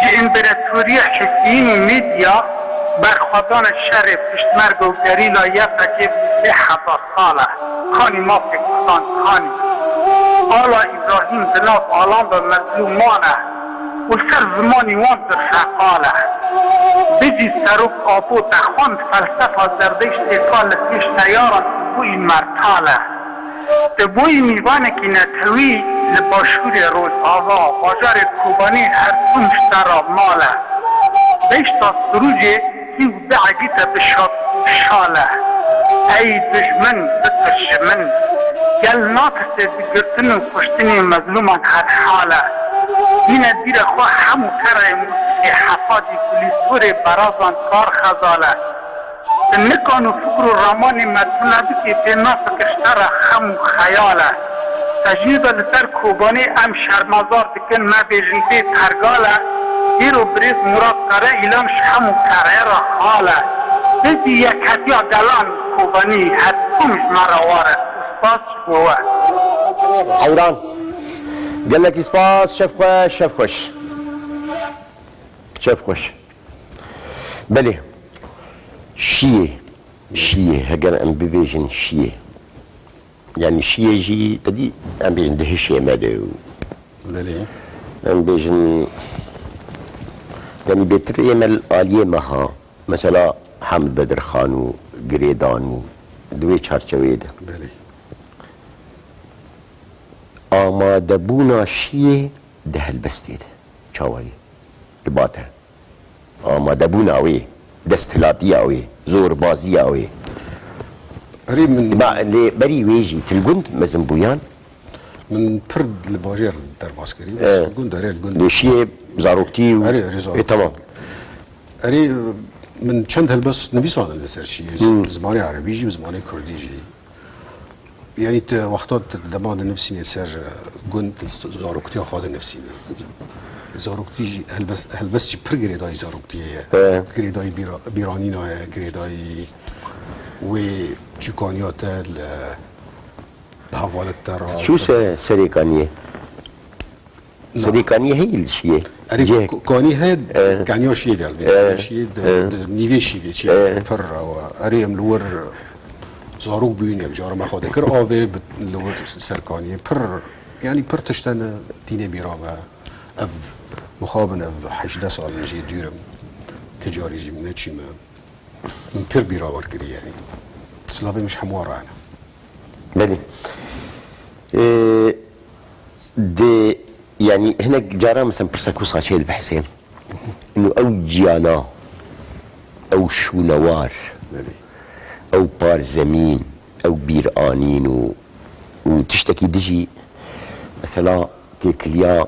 Ji împeratoriya Huseyîn û Medya berxwedana şerê piştmerge û gerîla Y P G sê hezar sal e. Kanî mafê kurdan kanî. Ala Îbrahîm di nav alan de mezlûman e. û li ser zimanî wan dirfeqal e. Bijî Serok Apo te xwend felsefa Zerdêştê ka li pêş teyaran tu bûyî mertal e. Tu bûyî mîvanekî netewî li başûrê Rojava, bajarê Kobanî her tim ji te re mal e. Deşta Sirûcê Kî û biegî te bi şat û şal e. Ey dijmin, bitir ji min. Gel natirse bi girtin û kuştinê mezlûman her hal e. Bîne bîra xwe hemû kereyê mûsîkê hefadî ku lîstorê berazan kar xezal e. Bi nikan û fikr û ramanê me tu nebikê pê nafikir ji te re xem û xeyal e. Tecnîda li ser Kobanê em şermezar dikin, me bêjin vê pergal e. Îro birêz Murat Kara Îlan ji hemû kereyê re hal e. Hêzî Yekhetiya Gelan Kobanî her tim ji me re war e. Spas ji bo we. Heyran. Gelekî spas, şev xweş, şev xweş. Şev xweş. Belê. Şiyê. Şiyê. Heger em bibêjin şiyê. Yani şiyê jî, te dî, em bêjin di hişê me de û Belê. Em bêjin, yani bêtir ê me li aliyê me ha. Mesela Hamid Bedirxan û girêdan û di wê çarçeweyê de. Belê. Amadebûna şiyê di helbestê de. Çawayî? Li ba te. Amadebûna wê, desthilatiya wê, zorbaziya wê. Erê min Ba, lê berî wê jî tu li gund mezin bûyan? Min pir li bajêr derbas kirî. Ee. Gund, erê li gund. Lê şiyê zaroktî û Erê, erê, zarok. Ê, tamam. Erê, min çend helbest nivîsandin li ser şiyê. Hmm. Bi zimanê erebî jî, bi zimanê kurdî jî. Yani te wexta te dema dinivîsînê ser, e, gund, zaroktiya xwe dinivîsînê. Zaroktî jî helbest, helbest jî pir girêdayî zaroktiyê ye. He. Girêdayî bîra-, bîranîna ye, girêdayî Wê çi kaniya te li hevalek te re? Çû se serê kaniyê? Na. Serê kaniyê heyî li şiyê. Erê, cihek. Ko-, kanî heye, e, kaniya şiyê de, e, şiyê de, e, de, nîvê şîvê çi, e, pir ewa. Erê, em li wir zarok bûyîn, yek cara me xwe dikir avê, bi-, li wir ser kaniyê pir, yanî pir tiştene tînê bîra me. Ev mixabin, ev hejdeh sal min jê dûr im. Ti carî jî min neçîme. Min pir bîra wan kirî yanî. Silavê min ji hemû re hene. Belê. Ee, de, yanî hinek cara mesela pirsek wisa çê dibe Hisên. Û ew ciyana, ew şûnewar, belê, ew par zemîn, ew bîranîn û, û tiştekî dijî, mesela têkiliya,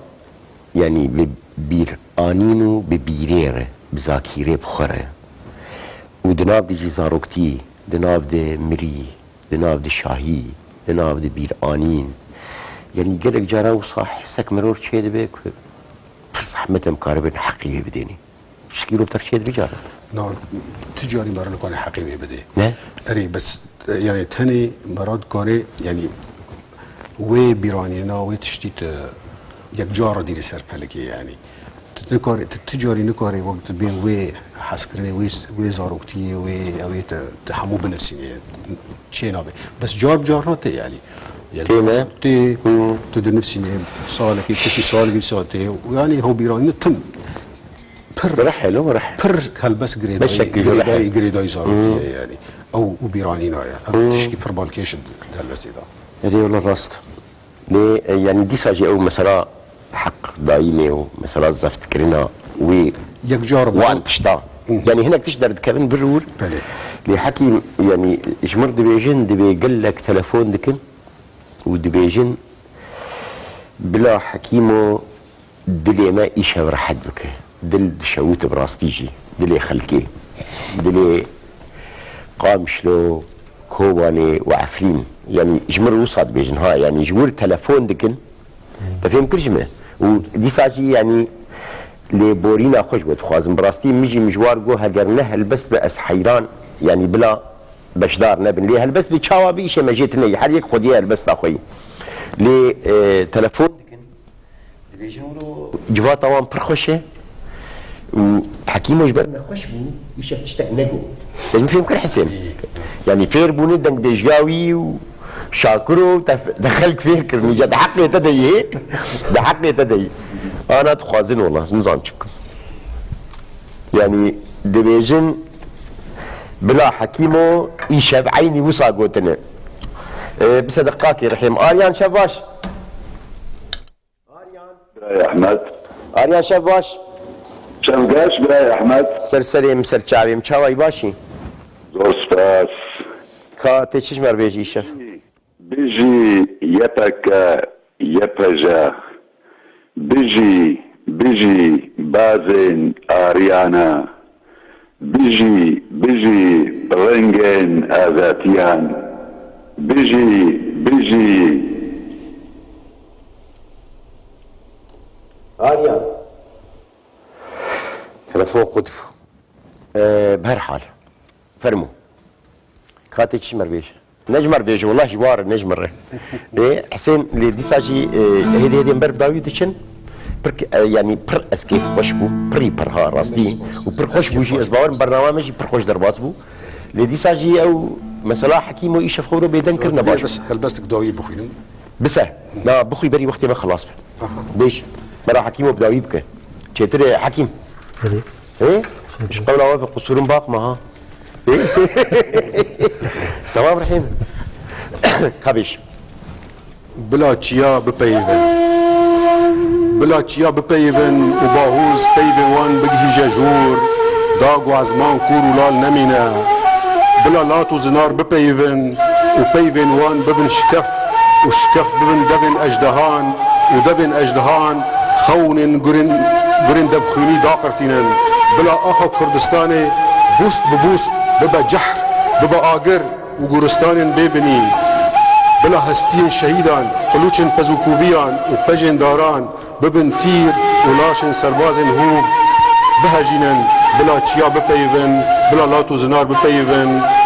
yanî bi bîranîn û bi bîrê re, bi zakîrê bi xwe re. Û di nav de jî zaroktî, di nav de mirî, di nav de şahî, di nav de bîranîn. Yanî gelek cara wisa hisek mirov çê dibe ku pir zehmet em karibin heqî wê bidênê. Şikîlo ter çê dibe cara. Na, tu carî mera nikane heqê wê bidê. Ne? Erê, bes, yanî tenê mera dikare, yanî wê bîranîna, wê tiştî tu yek cara dî li ser pelekê, yanî. Tu nikare, tu, tu carî nikare wek dibê wê hezkirinê, wê, wê zaroktiyê, wê, ew ê tu, tu hemû binivsînê. Çê nabe. Bes car bi car re tê, yanî. Yanî tê ne? Tê, hmm, tu dinivsînê salekê, piştî salekê wisa tê. Yanî hewbîranî tim. Pir, rih e lo, rih, pir helbest girêdayî, beşek girêdayî, girêdayî zarokî ye yanî. Ew û bîranîna ye. Ev tişkî pir balkêş e di helbestê de. Erê, wela rast. Lê, e, yanî dîsa jî ew mesela heq dayînê û mesela zeftkirina wê, yekcar wan tişta. Yanî hinek tişt derdikevin vir û wir. Belê. Lê Hekîm, yanî ji mir dibêjin, dibê gelek telefon dikin û dibêjin, bila Hekîmo dilê me îşev rehet bike. Dil dişewite bi rastî jî. Dilê xelkê. Dilê Qamişlo, Kobanê û Efrîn. Yanî ji mir wisa dibêjin ha. Yanî ji wir telefon dikin. Te fêm kir ji me? Û dîsa jî yanî lê borîna xwe ji we dixwazim. Bi rastî min jî min ji war got heger ne helbest be ez heyran. Yanî bila beşdar nebin. Lê helbest bê çawa bî, îşê me jê tune yî. Her yek xwediyê helbesta xwe yî. Lê, e, telefon dikin, dibêjin wilo civata wan pir xweş e û Hekîmo ji ber me xweş bû, îşev tiştek negot. Ez min fêm kir Hisên. Yanî fêr bûne dengbêjiya wî û Şakiro te, te xelk fêr kirin. Îca di heqê te de yê. Di heqê te de yê. Ana dixwazin wela. Nizam çi bikim. Yanî dibêjin bila Hekîmo îşev eynî wisa gotine. Ee, bi sedeqakê rihêm. Aryan şev baş. Aryan. Birayê Ehmed. Aryan şev baş. Şev baş birayê Ehmed. Ser serê min ser çavê min. Çawayî başî? Zor spas. Ka tê çi ji me re bêjî îşev? Bijî Y P G, Y P J. Bijî, bijî bazên Aryana. Bijî, bijî rengên azatiyan. Bijî, bijî. Aryan. Telefon qutf. Ee, bi her hal. Fermo. Ka tê çi ji me re bêje? Ne ji me re bêje, wela ji war, ne ji me re. Ê, Hisên, lê dîsa jî, e, hêdî hêdî em ber bi dawî diçin. Pir, e, yanî pir ez kêf xweş bû, pirî pir ha rastî. Û pir xweş bû jî, ez bawer im bernama me jî pir xweş derbas bû. Lê dîsa jî ew mesela Hekîmo îşev xwe bêdeng kirine baş. Bes helbestik dawî bixwînim. Bise. Na, bixwî berî wextê me xilas be. Aha. Bêj. Mera Hekîmo bi dawî bike. Çêtir e Hekîm. Erê. Ê? Ji qewla we ve qusurum bakma ha. Ê? Tamam Rehîm. Ka bêj. Bila çiya bipeyivin. Bila çiya bipeyivin û bahûz peyvên wan bigihîje jûr, dag û ezman kûr û lal nemîne. Bila lat û zinar bipeyivin û peyvên wan bibin şikeft û şikeft bibin devên ejdehan û devên ejdehan xewnên gurên, gurên devxwînî daqirtînin. Bila axa Kurdistanê bûst bi bûst bibe cehr, bibe agir û goristanên bê binî. Bila hestiyên şehîdan, qilûçên pez û kûviyan û pejên daran bibin tîr û laşên serbazên hûb bihejînin. Bila çiya bipeyivin, bila lat û zinar bipeyivin.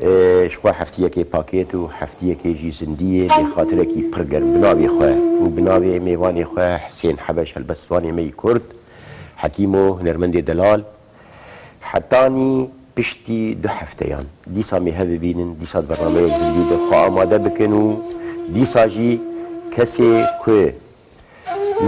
Ê, ji xwe heftiyekê pakêt û heftiyekê jî zindiyê bê xatirekî pir germ bi navê xwe û bi navê mêvanê xwe Hisên Hebeş, helbestvanê me yî Kurd, Hekîmo, hunermendê delal. Hetanî piştî du hefteyan dîsa em ê hev bibînin, dîsa di bernameyek zindî de xwe amade bikin û dîsa jî kesê ku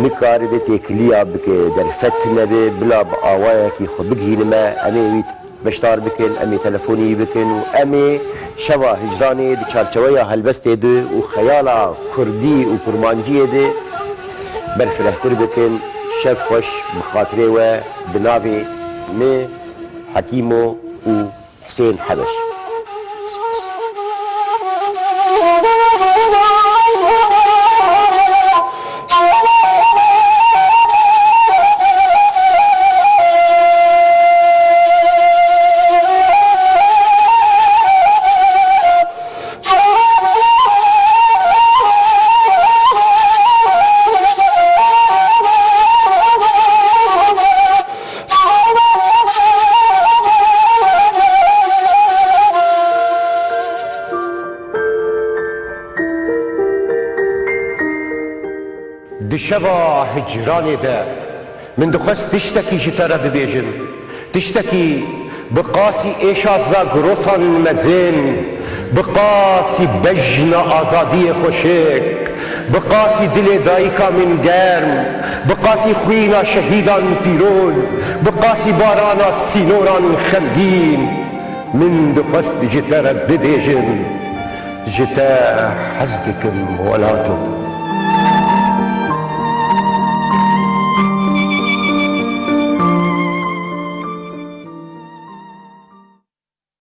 nikaribe têkiliya bike, derfet nebe, bila bi awayekî xwe bigihînime, em ê wî beşdar bikin, em ê telefonî bikin û em ê şeva hicranê di çarçeweya helbestê de û xeyala kurdî û kurmanciyê de berfirehtir bikin. Şev xweş, bi xatirê we, bi navê min Hekîmo û Hisên Hebeş. Di şeva hicranê de min dixwest tiştekî ji te re bibêjim. Tiştekî bi qasî êşa zagrosan mezin, bi qasî bejna azadiyê xweşik, bi qasî dilê dayika min germ, bi qasî xwîna şehîdan pîroz, bi qasî barana sînoran xemgîn, min dixwest ji te re bibêjim, ji te hez dikim welato.